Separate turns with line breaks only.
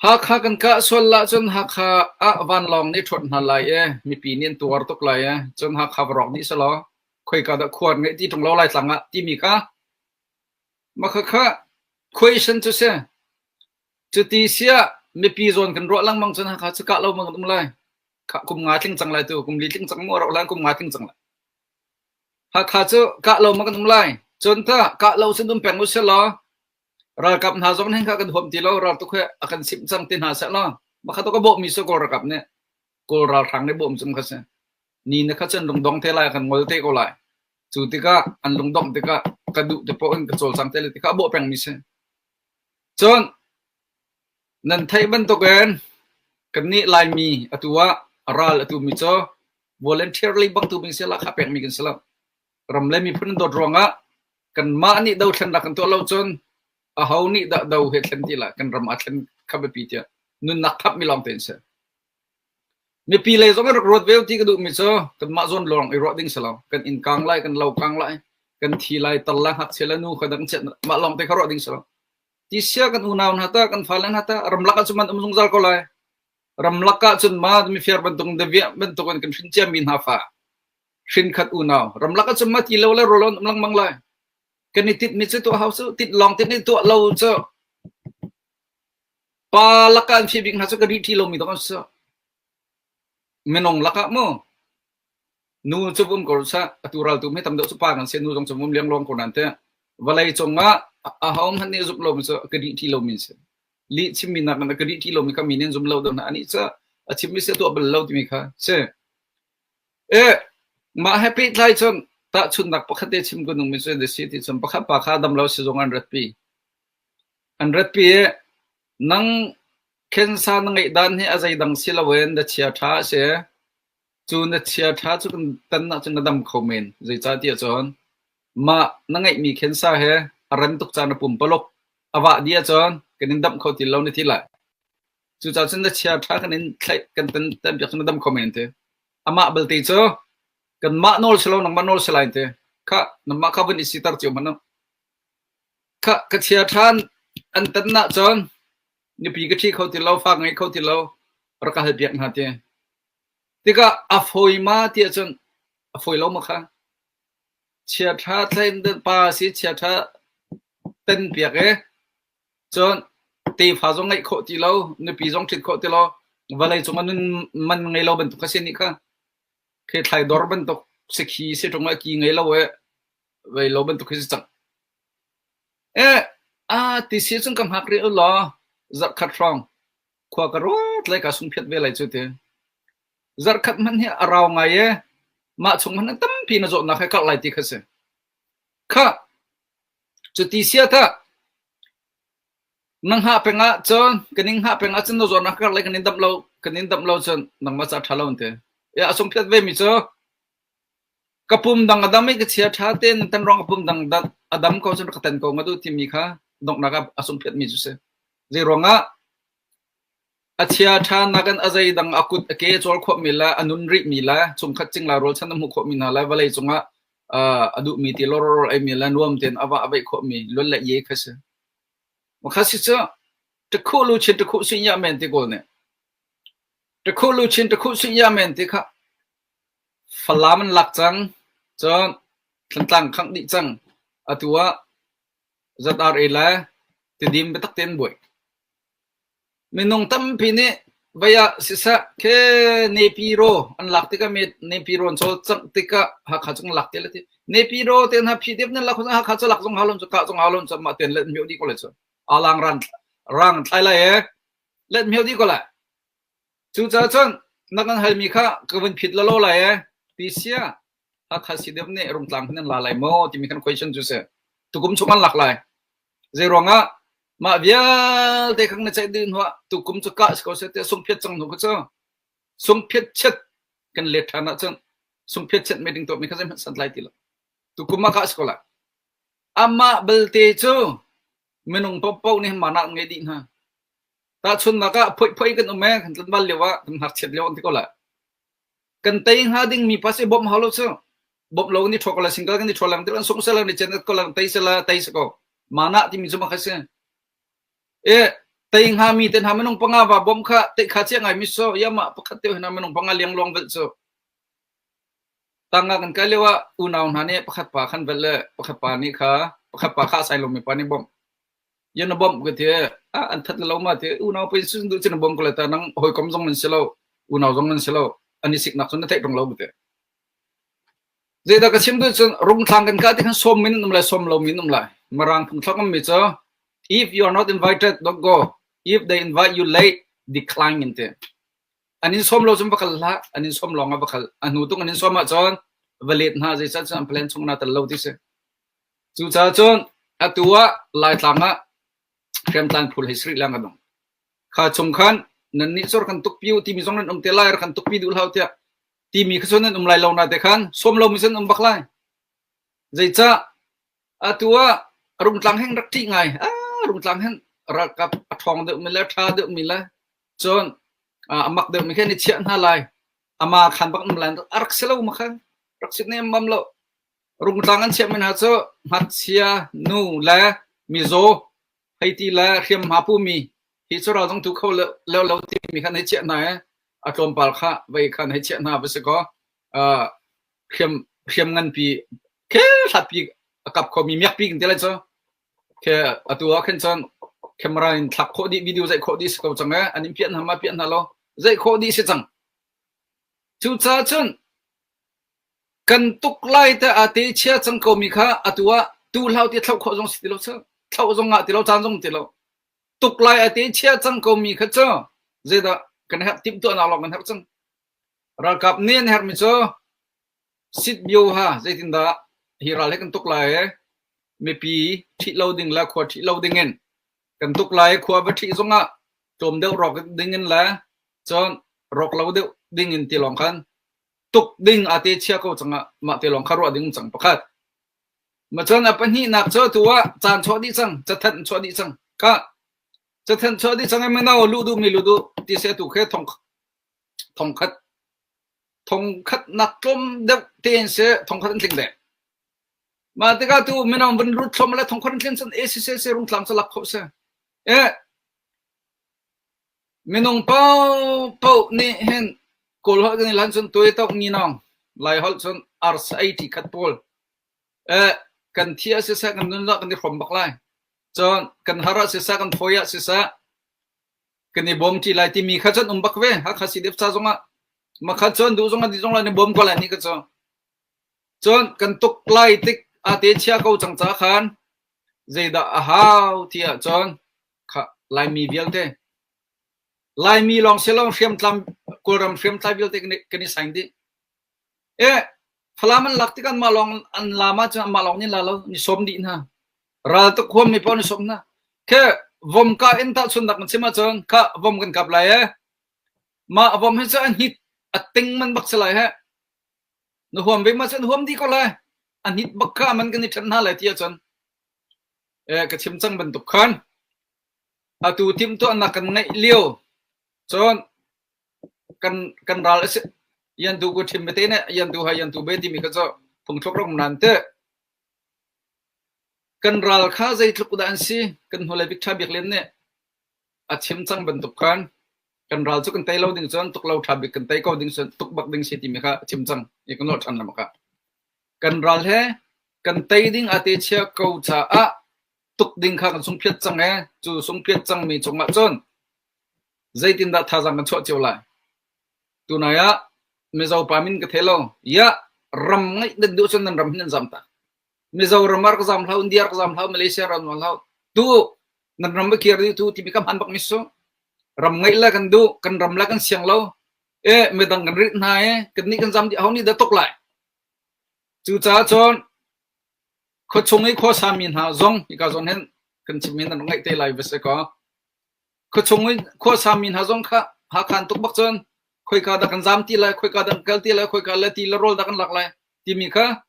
Hakha kan kah sual ahcun Hakha ah vanlawng nih ṭhuat hna lai i mipi nih an tuar tuk lai i cun Hakha va rawk dih selaw khoika dah khua an ngeih ti ṭung lo Laitlang ah timi kha mah khakha question cu si. Cuti siah mipi zawn kan ruah lengmang cun Hakha cu kah lo bang kan um lai. Khah kum nga tling cang lai tu kum li tling cang mu a rauh hlan kum nga tling cang lai. Hakha cu kah lo ma kan um lai. Cun tah kah lo cun um peng u selaw Ralkap hna zong nih kha kan huam ti lo, raltuk he a kan simh cang ti hna seh law mah kha tuk a bawhmi cu Kawl ralkap nih Kawl ralhrang nih bawm cum kha si. Ni na kha cun lungdong te lai, kan ngol te ko lai. Cu tikah an lungdongh tikah ka duh te poh in ka cawlcang te lai ti kha a bawh pengmi si. Cun nan theih bantukin kannih Laimi atu ah ral a tumi cu volunteerly bang tu bing si la kha pekmi kan si lo. Ram le miphun an dawt ruangah kanmah nih dothlennak kan tuah lo cun aho nih dah do he thlen ti la kan ram aa thlen kha biapi tiah nunnak thapmi lawng te an si. Mipi lei zong in rak ruat ve ti ka duhmi cu kanmah zawn lawng i ruah ding si lo. Kan inn kang lai, kan lo kang lai, kan thi lai, tal lai, ngakchia le nu kha dang chiat mah lawng te kha ruah ding si lo. Ti sia kan unau hna ta, kan fale hna ta, ramlak ah cun man um zungzal ko lai. Ramlak ah cun ma mifiar bantuk deviah bantuk in kan hrin ciami hna fa hrinkhat unau ramlak ah cun ma ti lo le rawl an um lengmang lai kan i titmi cu tuah hau cu tit lawng tit nih tuah lo cu pa lakah an fih bik hna cu ka ri ṭhi lomi dong an si minung lakah mu nu cu vum ko sa atu raltu mi tam deuh cu pa kan si nu zong cu vum liang luang ko nan te vawlei cungah aho hmanh nih zumh lomi cu ka ri ṭhi lomi si lih chimmi nak in ka ri ṭhi lomi kha mi nih an zum lo deuh hna anih cu a chimmi si a tuah bal lo timi kha si Mah he pehtlai cun tahchunhnak pakhat te chim ka duhmi cu na si ti cun pakhat pa kha damlo sizung an ratpi. An ratpi i nang cancer na ngeih dan hi a zeidang si loin na chia ṭha a si. Cu na chia ṭha cu kan tan ahcun na dam kho men. Zeicahtiah cun mah na ngeihmi cancer he a ran tuk caan na pumpaluk a vah dih ahcun kan in damh kho ti lo na ti lai. Cucaah cun na chia ṭha kan in thlaih kan tan tanpiak cun na dam kho men ti. Amah belte cu kanmah nawl si lo nangmah nawl si lai ti. Khah nangmah kha vun i siter cio hmanh u. Khah ka chia ṭhan an tan ahcun nupi ka ṭhi kho ti lo, fa ngei kho ti lo, rak ka halpiak hna ti. Tikah a fawi ma ti ahcun a fawi lo ma kha. Chia ṭha thlain pa si chia ṭha tan piak i Cun tefa zong ngeih khawh ti lo, nupi zong ṭhit khawh ti lo, vawlei cung ah nun man ngei lo bantuk kha si nih kha. Khi thlaidor bantuk sakhi si ṭung ah ki ngei lo i vei lo bantuk khi si cang. Eh, ah ti si cun ka hngak rih u law zarhkhat hrawng khua ka ruat lai ka sungphiat ve lai cu ti. Zarhkhat hmanh hi a rau ngai i mah chung hmanh tampi na zawtnak he karh lai ti kha si. Khah, Cuti sia tah na hngah peng ahcun kan in hngah peng ahcun na zawtnak karlei kan in damh lo kan in damh lo cun nangmah ca ṭha lo an ti. Ya a sungphiat ve mi cu ka pum dang a dam i ka chia ṭha tein tan rong ka pum dang a dam ko cun ka tan ko nga du timi kha donghnak ah a sungphiat mi cu si. Zei ruangah A chia ṭha nakin a zeidang a kut a ke a cawl khawhmi le a nun rihmi le chungkhat cingla rualchan a hmuh khawhmi hna le vawlei cungah a duhmi ti lawrawl eimi le nuam tein a vah a veih khawhmi luan le ye kha si. Makha si cu ṭakhuh luchin ṭakhuh suih men ti kawl nih. Ṭakhuh luchin ṭakhuh suih men ti kha Falam an lak cang, cun Thantlang khangh dih cang. Atu ah ZRA le Tidim biatak tein buai. Minung tampi nih vei ah siseh khi Nepiro an lak tikah Nepiro an cawlcangh tikah Hakha cu an lak te le ti. Nepiro te hna phi dep nan lak Hakha cu lak zong hau lo cu kah zong hau lo cu mah ten let mio dih ko lai cu. Alang ran rang thlai lai e let mio dih ko lai. Cucaah cun na kan halmi kha ka vun phit lalo lai e ti sia Hakha CDF nih Rungtlang hin an la lai maw timi kan question cu si. Tukum chung an lak lai. Zei ruangah mah vialte kha na ceih dih hnuah tukum cu kah si ko seh tiah sungphiat cang hnu kha cu sungphiat chiat kan let ṭhan ahcun sungphiat chiat meeting tuahmi kha zeihmanh santlai ti lo. Tukum ah kah si ko lai. Amah belte cu minung paohpaoh nih mana an ngei dih hna. Tahchunhnak ah phoih phoih kan um ee kan tlanval lio ah kan ngakchiat lio an ti ko lai. Kan tei hnga dingmi pa si bawmh hau lo cu. Bawmh lo ni ṭhaw ko la single kan i ṭhaw lang ti sung sela ni chen ko lang tei sela tei si ko. Mana timi cu ma kha si. E. Tei hngami te hna minung panga va bawmh kha teih kha cia ngai mi so yama pakhat te hna minung panga liangluang velh cu. Tangah kan kai lio ah unau hna nih pakhat pa khan velh le pakhat pa nih kha pakhat pa kha a sai lomi pa nih bawmh. Yan na bawmh ka ti ah an that lo ma ti unau pa in sun duh cun na bawmh ko le ta nang hawikom zong nan si lo unau zong nan si lo an i siknak cun na theih ṭung lo ka ti. Zeidah ka chim duh cun rungthlang kan kah ti khan sawm min um lai sawm lo min um lai. Mirang phungthlak ummi cu if you are not invited don't go if they invite you late decline in ti. An in sawm lo cun va kal hlah an in sawm lawng ah va kal a hnu tuk an in sawm ahcun va let hna zeicah cun an plan chung na tel lo ti si. Cucaah cun atu ah Laitlang ah hriamtlai phul hei sarih leng kan um. Kha chung khan nannih cu rak kan tukpi u timi zong nan um te lai rak kan tukpi duh hlah u tiah timi kha cun nan um lai lo na te khan sawm lomi cun um bak lai. Zeicah atu ah rungtlang hin rak ṭih ngai. Ah, rungtlang hin ralkap a ṭhawng deuhmi le a ṭha deuhmi le cun a mak deuhmi khan i chiah hna lai. Ama khan bak um lai a rak si lo ma khan rak si nem bam lo. Rungtlang an chiahmi hna cu ngakchia, nu le mizaw hei ti le hriamhma pumi hi cu ral zong tu kho lo lo timi khan hei chiah hna i a tlawmpal kha vei khan hei chiah hna va si kaw hriam hriam nganpi khe hlatpi a kap khomi miakpi kan ti lai cu khe atu ah khin cun camera in thlak khawh dih video zeih khawh dih si ko cang e an in piah hna ma piah hna lo zeih khawh dih si cang cucaah cun Kan tuk lai te aa te chia cang komi kha atu ah tu hlau ti thloh khawh zong si ti lo thloh zong ah ti lo caan zong ti lo. Tuk lai a te chia cang komi kha cu zeidah kan herh timhtuahnak lawng kan herh cang. Ralkap nih an herhmi cu sit bio ha zeitindah hi ral hi kan tuk lai i mipi ṭhih lo ding le khua ṭhih lo ding in kan tuk lai i khua va ṭhih zongah tlawm deuh rawk ding in le cun rawk lo deuh ding in ti lawng khan tuk ding aa te chia ko cang ah mah te lawng kha ruah ding cang pakhat. Ma cun a pahnihnak cu tu ah caan chuah dih cang, cathanh chuah dih cang. Ka cathanh chuah dih cang i mino luh duh mi luh duh ti se tu khe thong thongkhat thongkhat nak tlawm deuh tein se thongkhat an tling dek. Mah tikah tu mino vun lut thlom le thongkhat an tlin cun ACC se rungtlang cu lak khawh se. E Minung paohpaoh nih hin Kawl holh kan i hlan cun tuaitok nginawng, Lai holh cun arsa ei ṭi khat pawl eh kan thi ah siseh kan nun ah kan i hrawm bak lai. Cun kan har ah siseh kan fawi ah siseh kan i bawm ṭi lai timi kha cun um bak ve. Hakha CDF ca zongah makhat cun duh zong an zong lai ni bawm ko lai ni ka cu. Cun kan tuk lai tik aa te chia ko cang ca khan zeidah a hau ti ahcun kha Laimi vialte Laimi lawng si lo hriamtlam Kawlram hriamtlai vialte kan i saing dih. E Falam an lak tik anmah lawng an la ma cun anmah lawng nih la lo ni sawm dih hna. Ral tuk huam mi paoh ni sawm hna. Khe vom ka in tahchunnak kan chim ahcun kha vom kan kap lai e. Mah vom hi cu a hnit a ting man bak si lai he. Na huam ve ma cun huam dih ko lai. A hnit bak kha man kan i ṭhen hna lai ti ahcun eh ka chim cang bantuk khan atu timhtuahnak kan ngeih lio cun kan kan ral a si yan tu ku ṭhim bete ne yan tu ha yan tu be timi kha cu phungthluk rak um nan te kan ral kha zeitluk dah an si kan hnulei bik ṭha bik len nih a chim cang bantuk khan kan ral cu kan tei lo ding cun tuk lo ṭha bik kan tei ko ding cun tuk bak ding si timi kha a chim cang i kan nolh ṭhan lama kha kan ral he kan tei ding a te chia ko caah tuk ding kha kan sungphiat cang e cu sungphiat cangmi cungah cun zeitindah thazaang kan chuah cio lai tunai ah Mizo pa min ka thei lo ya ram ngaih nan duh cun nan ram hin nan zam tak Mizoram ah rak zam hlah India rak zam hlah Malaysia rak zam hlah tu nan ram va kir dih tu timi ka hman bak mi su ram ngaih le kan duh kan ram le kan siang lo e midang kan rit hna e kan nih kan zam dih ho nih dah tuk lai cucaah cun khuachung i khuasa mi hna zong hika zawn hin kan chim in nan ngaih te lai va si kaw khuachung i khuasa mi hna zong kha Hakha tuk bak cun khoika dah kan zam ti lai khoika dah kan kal ti lai khoika le ti le rawl dah kan lak lai timi kha.